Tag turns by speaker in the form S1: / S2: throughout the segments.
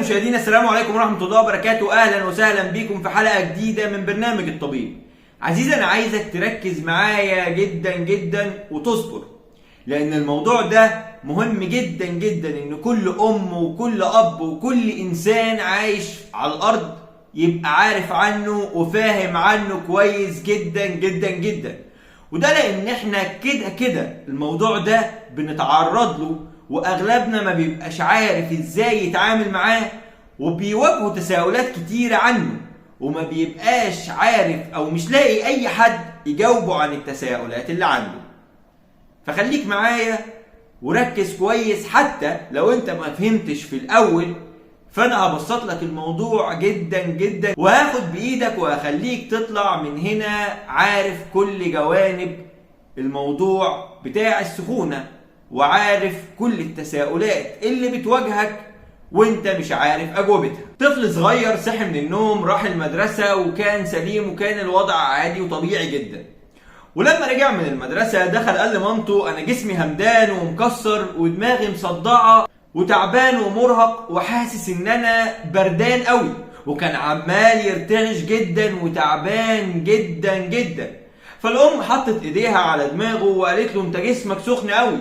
S1: المشاهدين، السلام عليكم ورحمة الله وبركاته. أهلا وسهلا بكم في حلقة جديدة من برنامج الطبيب. عزيزي، أنا عايزك تركز معايا جدا جدا وتصبر، لأن الموضوع ده مهم جدا جدا، إن كل أم وكل أب وكل إنسان عايش على الأرض يبقى عارف عنه وفاهم عنه كويس جدا جدا جدا. وده لأن احنا كده كده الموضوع ده بنتعرض له، واغلبنا ما بيبقاش عارف ازاي يتعامل معاه، وبيواجهوا تساؤلات كتيرة عنه، وما بيبقاش عارف او مش لاقي اي حد يجاوبه عن التساؤلات اللي عنده. فخليك معايا وركز كويس، حتى لو انت ما فهمتش في الاول فانا هبسط لك الموضوع جدا جدا، وهاخد بايدك وهخليك تطلع من هنا عارف كل جوانب الموضوع بتاع السخونة، وعارف كل التساؤلات اللي بتواجهك وانت مش عارف اجوبتها. طفل صغير صحي من النوم، راح المدرسة وكان سليم وكان الوضع عادي وطبيعي جدا. ولما رجع من المدرسة دخل قال لمامته: انا جسمي همدان ومكسر ودماغي مصدعة وتعبان ومرهق وحاسس ان انا بردان قوي، وكان عمال يرتعش جدا وتعبان جدا جدا. فالام حطت ايديها على دماغه وقالت له: انت جسمك سخن قوي،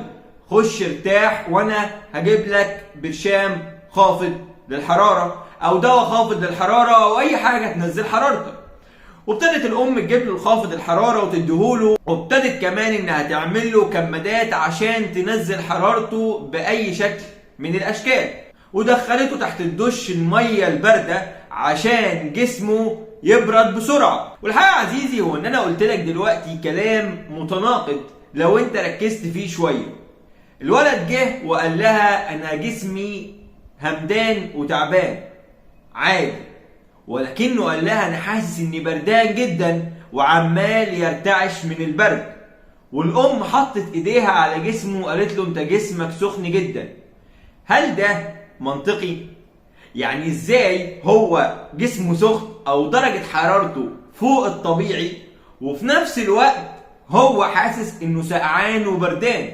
S1: خش ارتاح وانا هجيب لك برشام خافض للحرارة او دواء خافض للحرارة او اي حاجة تنزل حرارتك. وابتدت الام تجيب له الخافض الحرارة وتديهوله، وابتدت كمان انها تعمل له كمادات عشان تنزل حرارته باي شكل من الاشكال، ودخلته تحت الدش المية الباردة عشان جسمه يبرد بسرعة. والحقيقة يا عزيزي هو ان انا قلت لك دلوقتي كلام متناقض لو انت ركزت فيه شوية. الولد جه وقال لها: انا جسمي همدان وتعبان عادي، ولكنه قال لها: انا حاسس اني بردان جدا وعمال يرتعش من البرد. والام حطت ايديها على جسمه وقالت له: انت جسمك سخن جدا. هل ده منطقي؟ يعني ازاي هو جسمه سخن او درجة حرارته فوق الطبيعي وفي نفس الوقت هو حاسس انه سقعان وبردان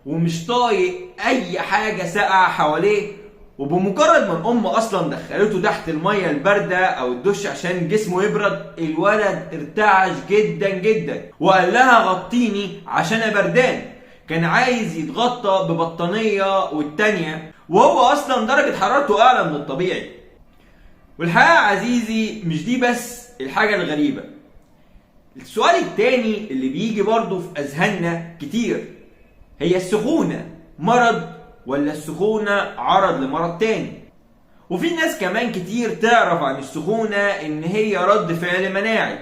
S1: ومش طايق اي حاجة ساقعة حواليه؟ وبمجرد ما الام اصلا دخلته تحت المية الباردة او الدش عشان جسمه يبرد، الولد ارتعش جدا جدا وقال لها: غطيني عشان انا بردان. كان عايز يتغطى ببطانية والتانية وهو اصلا درجة حرارته اعلى من الطبيعي. والحقيقة عزيزي مش دي بس الحاجة الغريبة. السؤال التاني اللي بيجي برضو في اذهاننا كتير، هي السخونة مرض ولا السخونة عرض لمرض تاني؟ وفي ناس كمان كتير تعرف عن السخونة ان هي رد فعل مناعي.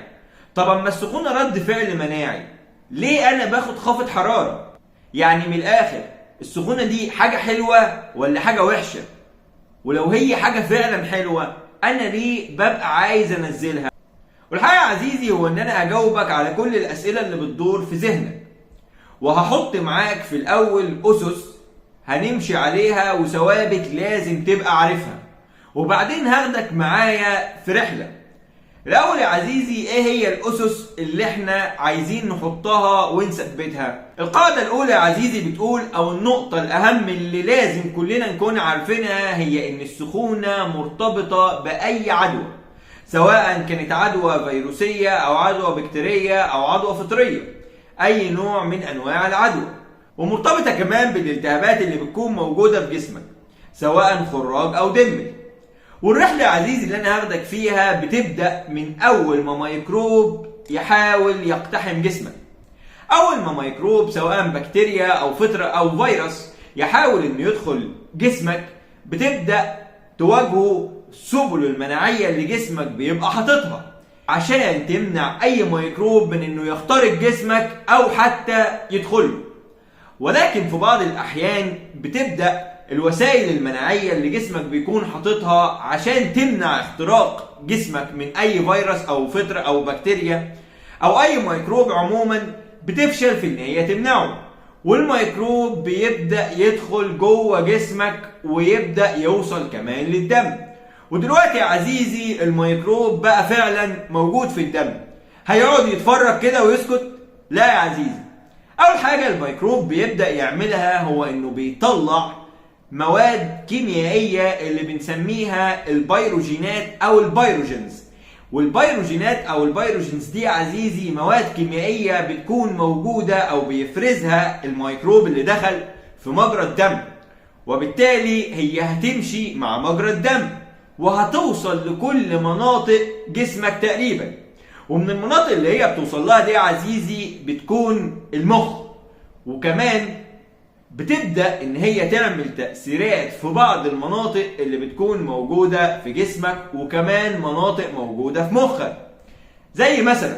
S1: طب اما السخونة رد فعل مناعي، ليه انا باخد خافض حرارة؟ يعني من الاخر السخونة دي حاجة حلوة ولا حاجة وحشة؟ ولو هي حاجة فعلا حلوة، انا ليه ببقى عايز انزلها؟ والحقيقة يا عزيزي هو ان انا هجاوبك على كل الاسئلة اللي بتدور في ذهنك، وهحط معاك في الاول اسس هنمشي عليها وثوابت لازم تبقى عارفها، وبعدين هاخدك معايا في رحلة. الاول يا عزيزي، ايه هي الاسس اللي احنا عايزين نحطها ونثبتها؟ القاعدة الاولى يا عزيزي بتقول، او النقطة الاهم اللي لازم كلنا نكون عارفينها، هي ان السخونة مرتبطة باي عدوى، سواء كانت عدوى فيروسية او عدوى بكتيرية او عدوى فطرية، اي نوع من انواع العدوى. ومرتبطة كمان بالالتهابات اللي بتكون موجودة في جسمك، سواء خراج او دمل. والرحلة يا عزيزي اللي انا هاخدك فيها بتبدأ من اول ما ميكروب يحاول يقتحم جسمك. اول ما ميكروب سواء بكتيريا او فطر او فيروس يحاول انه يدخل جسمك، بتبدأ تواجهه السبل المناعية اللي جسمك بيبقى حاططها عشان تمنع اي ميكروب من انه يخترق جسمك او حتى يدخله. ولكن في بعض الاحيان بتبدأ الوسائل المناعية اللي جسمك بيكون حاططها عشان تمنع اختراق جسمك من اي فيروس او فطر او بكتيريا او اي ميكروب عموما، بتفشل في ان هي تمنعه، والميكروب بيبدأ يدخل جوه جسمك ويبدأ يوصل كمان للدم. ودلوقتي يا عزيزي الميكروب بقى فعلا موجود في الدم، هيقعد يتفرج كده ويسكت؟ لا يا عزيزي. اول حاجة الميكروب بيبدأ يعملها هو انه بيطلع مواد كيميائية اللي بنسميها البيروجينات او ال pyrogens. والبيروجينات او ال pyrogens دي عزيزي مواد كيميائية بتكون موجودة او بيفرزها الميكروب اللي دخل في مجرى الدم، وبالتالي هي هتمشي مع مجرى الدم وهتوصل لكل مناطق جسمك تقريبا. ومن المناطق اللي هي بتوصل لها دي عزيزي بتكون المخ، وكمان بتبدأ ان هي تعمل تأثيرات في بعض المناطق اللي بتكون موجودة في جسمك، وكمان مناطق موجودة في مخك. زي مثلا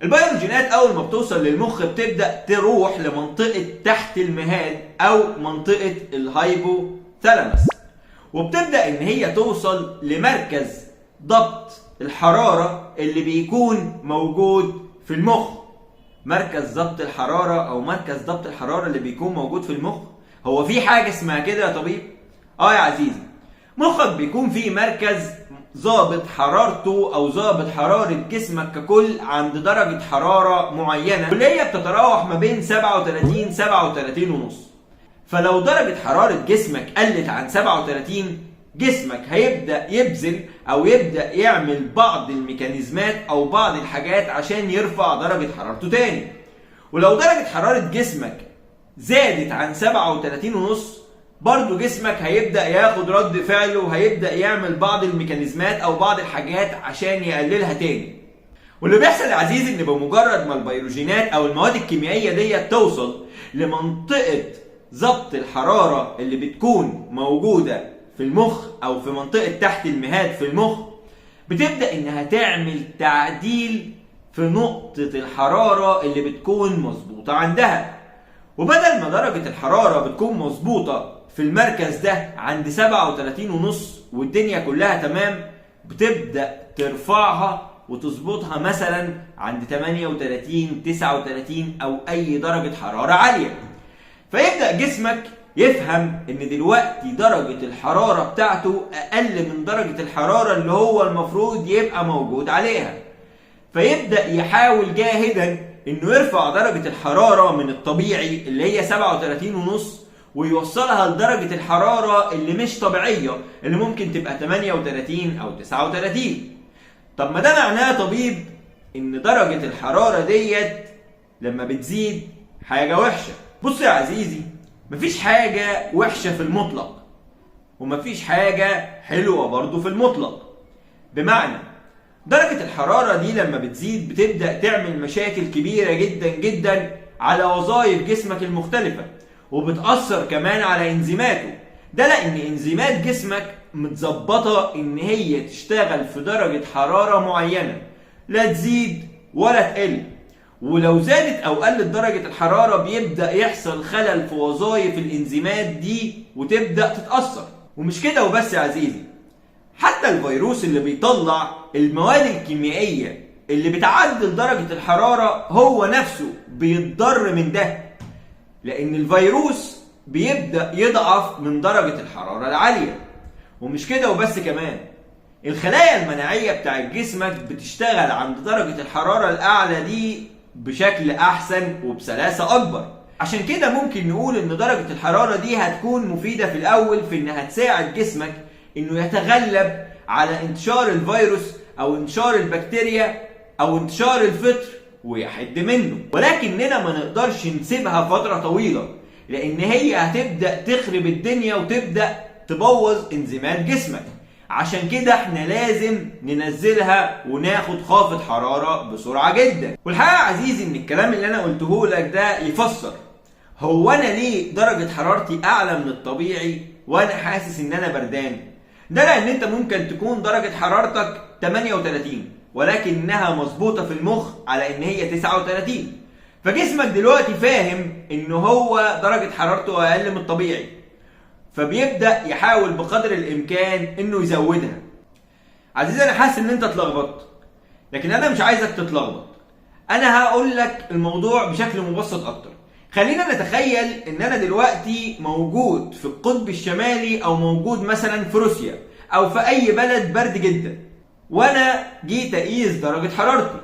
S1: البيروجينات اول ما بتوصل للمخ بتبدأ تروح لمنطقة تحت المهاد او منطقة ال hypothalamus، وبتبدأ ان هي توصل لمركز ضبط الحرارة اللي بيكون موجود في المخ. مركز ضبط الحرارة او مركز ضبط الحرارة اللي بيكون موجود في المخ، هو في حاجة اسمها كده يا طبيب؟ اه يا عزيزي، مخك بيكون فيه مركز ضابط حرارته او ضابط حرارة جسمك ككل عند درجة حرارة معينة واللي هي بتتراوح ما بين 37 37 ونص. فلو درجة حرارة جسمك قلت عن 37، جسمك هيبدأ يبذل او يبدأ يعمل بعض الميكانيزمات او بعض الحاجات عشان يرفع درجة حرارته تاني. ولو درجة حرارة جسمك زادت عن 37 ونص، برضو جسمك هيبدأ ياخد رد فعله وهيبدأ يعمل بعض الميكانيزمات او بعض الحاجات عشان يقللها تاني. واللي بيحصل يا عزيزي ان بمجرد ما البيروجينات او المواد الكيميائية دي توصل لمنطقة ضبط الحرارة اللي بتكون موجودة في المخ او في منطقة تحت المهاد في المخ، بتبدأ انها تعمل تعديل في نقطة الحرارة اللي بتكون مظبوطة عندها. وبدل ما درجة الحرارة بتكون مظبوطة في المركز ده عند 37 ونص والدنيا كلها تمام، بتبدأ ترفعها وتظبطها مثلا عند 38 39 او اي درجة حرارة عالية. فيبدأ جسمك يفهم ان دلوقتي درجة الحرارة بتاعته اقل من درجة الحرارة اللي هو المفروض يبقى موجود عليها، فيبدأ يحاول جاهدا انه يرفع درجة الحرارة من الطبيعي اللي هي 37 ونص ويوصلها لدرجة الحرارة اللي مش طبيعية اللي ممكن تبقى 38 او 39. طب ما ده معناه طبيب ان درجة الحرارة ديت لما بتزيد حاجة وحشة. بص يا عزيزي، مفيش حاجة وحشة في المطلق ومفيش حاجة حلوة برضو في المطلق. بمعنى درجة الحرارة دي لما بتزيد بتبدأ تعمل مشاكل كبيرة جدا جدا على وظائف جسمك المختلفة، وبتأثر كمان على انزيماته. ده لأن انزيمات جسمك متظبطة ان هي تشتغل في درجة حرارة معينة، لا تزيد ولا تقل، ولو زادت او قلت درجة الحرارة بيبدأ يحصل خلل في وظائف الانزيمات دي وتبدأ تتأثر. ومش كده وبس يا عزيزي، حتى الفيروس اللي بيطلع المواد الكيميائية اللي بتعدل درجة الحرارة هو نفسه بيتضر من ده، لأن الفيروس بيبدأ يضعف من درجة الحرارة العالية. ومش كده وبس، كمان الخلايا المناعية بتاع جسمك بتشتغل عند درجة الحرارة الأعلى دي بشكل أحسن وبسلاسة أكبر. عشان كده ممكن نقول إن درجة الحرارة دي هتكون مفيدة في الأول في إنها تساعد جسمك إنه يتغلب على انتشار الفيروس أو انتشار البكتيريا أو انتشار الفطر ويحد منه، ولكننا ما نقدرش نسيبها فترة طويلة لأن هي هتبدأ تخرب الدنيا وتبدأ تبوظ انزيمات جسمك. عشان كده احنا لازم ننزلها وناخد خافض حرارة بسرعة جدا. والحقيقة يا عزيزي ان الكلام اللي انا قلته لك ده يفسر هو انا ليه درجة حرارتي اعلى من الطبيعي وانا حاسس ان انا بردان. ده لان انت ممكن تكون درجة حرارتك 38 ولكنها مظبوطة في المخ على ان هي 39، فجسمك دلوقتي فاهم ان هو درجة حرارته اقل من الطبيعي، فبيبدأ يحاول بقدر الامكان انه يزودها. عزيزي انا حاسس ان انت اتلخبطت، لكن انا مش عايزك تتلخبط. انا هقول لك الموضوع بشكل مبسط اكتر. خلينا نتخيل ان انا دلوقتي موجود في القطب الشمالي او موجود مثلا في روسيا او في اي بلد برد جدا، وانا جيت اقيس درجة حرارتي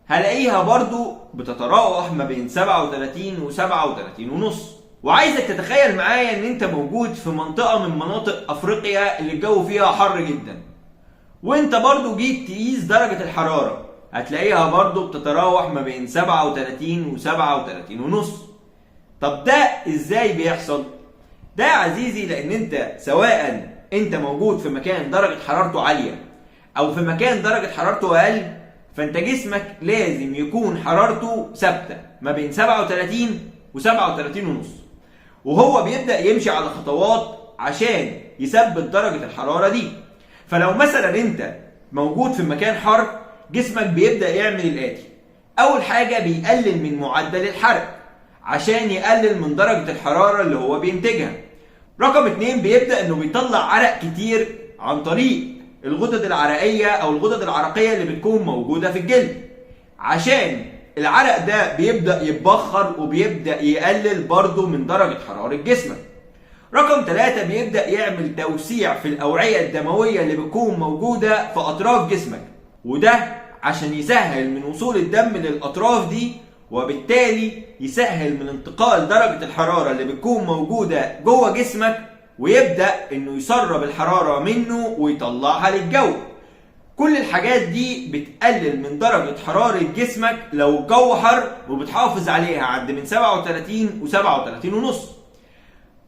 S1: هلاقيها برضو بتتراوح ما بين 37 و 37 ونص. وعايزك تتخيل معايا ان انت موجود في منطقة من مناطق افريقيا اللي الجو فيها حر جدا، وانت برضو جيت تقيس درجة الحرارة هتلاقيها برضو بتتراوح ما بين 37 و 37 ونص. طب ده ازاي بيحصل؟ ده يا عزيزي لان انت سواء انت موجود في مكان درجة حرارته عالية او في مكان درجة حرارته اقل، فانت جسمك لازم يكون حرارته ثابتة ما بين 37 و 37 ونص، وهو بيبدأ يمشي على خطوات عشان يثبت درجة الحرارة دي. فلو مثلا انت موجود في مكان حر، جسمك بيبدأ يعمل الآتي. أول حاجة بيقلل من معدل الحرق عشان يقلل من درجة الحرارة اللي هو بينتجها. رقم 2 بيبدأ انه بيطلع عرق كتير عن طريق الغدد العرقية او الغدد العرقية اللي بتكون موجودة في الجلد، عشان العرق ده بيبدأ يتبخر وبيبدأ يقلل برضه من درجة حرارة جسمك. رقم 3 بيبدأ يعمل توسيع في الأوعية الدموية اللي بتكون موجودة في أطراف جسمك، وده عشان يسهل من وصول الدم للأطراف دي، وبالتالي يسهل من انتقال درجة الحرارة اللي بتكون موجودة جوه جسمك، ويبدأ انه يسرب الحرارة منه ويطلعها للجو. كل الحاجات دي بتقلل من درجة حرارة جسمك لو الجو حر، وبتحافظ عليها عند من 37 و 37 ونص.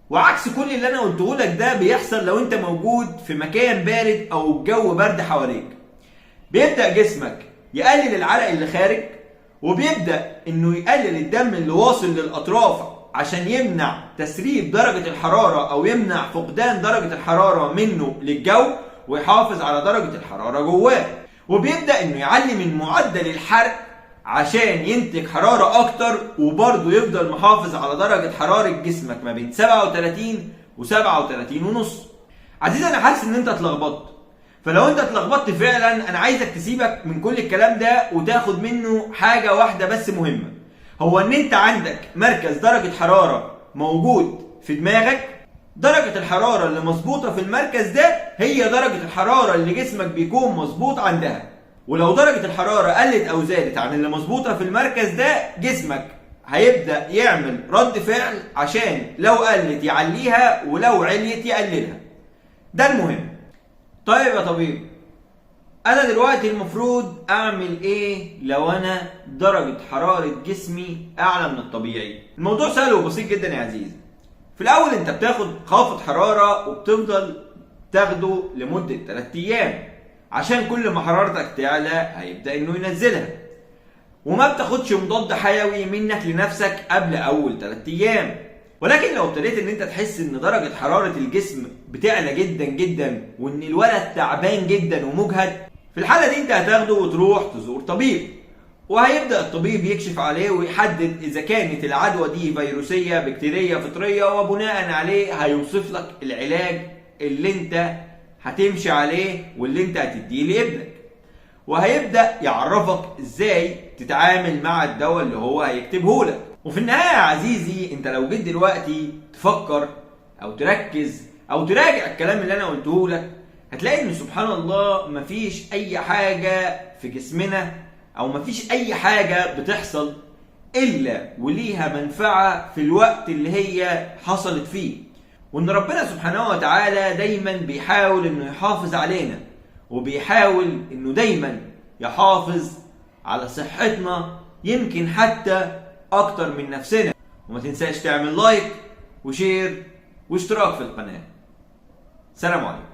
S1: وعكس كل اللي انا قلته لك ده بيحصل لو انت موجود في مكان بارد او الجو برد حواليك. بيبدأ جسمك يقلل العرق اللي خارج، وبيبدأ انه يقلل الدم اللي واصل للاطراف عشان يمنع تسريب درجة الحرارة او يمنع فقدان درجة الحرارة منه للجو، ويحافظ على درجة الحرارة جواه. وبيبدأ انه يعلي من معدل الحرق عشان ينتج حرارة اكتر، وبرضه يفضل محافظ على درجة حرارة جسمك ما بين 37 و 37 ونص. عزيزي انا حاسس ان انت اتلخبطت، فلو انت اتلخبطت فعلا انا عايزك تسيبك من كل الكلام ده وتاخد منه حاجة واحدة بس مهمة، هو ان انت عندك مركز درجة حرارة موجود في دماغك. درجة الحرارة اللي مظبوطة في المركز ده هي درجة الحرارة اللي جسمك بيكون مظبوط عندها، ولو درجة الحرارة قلت أو زادت عن اللي مظبوطة في المركز ده، جسمك هيبدأ يعمل رد فعل عشان لو قلت يعليها ولو عليت يقللها. ده المهم. طيب يا طبيب، أنا دلوقتي المفروض أعمل إيه لو أنا درجة حرارة جسمي أعلى من الطبيعي؟ الموضوع سهل وبسيط جدا يا عزيزي. في الأول أنت بتاخد خافض حرارة وبتفضل تاخده لمدة 3 أيام، عشان كل ما حرارتك تعلى هيبدأ إنه ينزلها. وما بتاخدش مضاد حيوي منك لنفسك قبل أول 3 أيام. ولكن لو ابتديت إن أنت تحس إن درجة حرارة الجسم بتعلى جدا جدا وإن الولد تعبان جدا ومجهد، في الحالة دي أنت هتاخده وتروح تزور طبيب، وهيبدأ الطبيب يكشف عليه ويحدد إذا كانت العدوى دي فيروسية بكتيرية فطرية، وبناء عليه هيوصف لك العلاج اللي أنت هتمشي عليه واللي أنت هتديه لابنك، وهيبدأ يعرفك إزاي تتعامل مع الدواء اللي هو هيكتبه لك. وفي النهاية يا عزيزي، أنت لو جيت دلوقتي تفكر أو تركز أو تراجع الكلام اللي أنا قلته لك، هتلاقي إن سبحان الله مفيش أي حاجة في جسمنا أو مفيش أي حاجة بتحصل إلا وليها منفعة في الوقت اللي هي حصلت فيه، وإن ربنا سبحانه وتعالى دايما بيحاول إنه يحافظ علينا، وبيحاول إنه دايما يحافظ على صحتنا يمكن حتى أكتر من نفسنا. وما تنساش تعمل like و share واشتراك في القناة. سلام عليكم.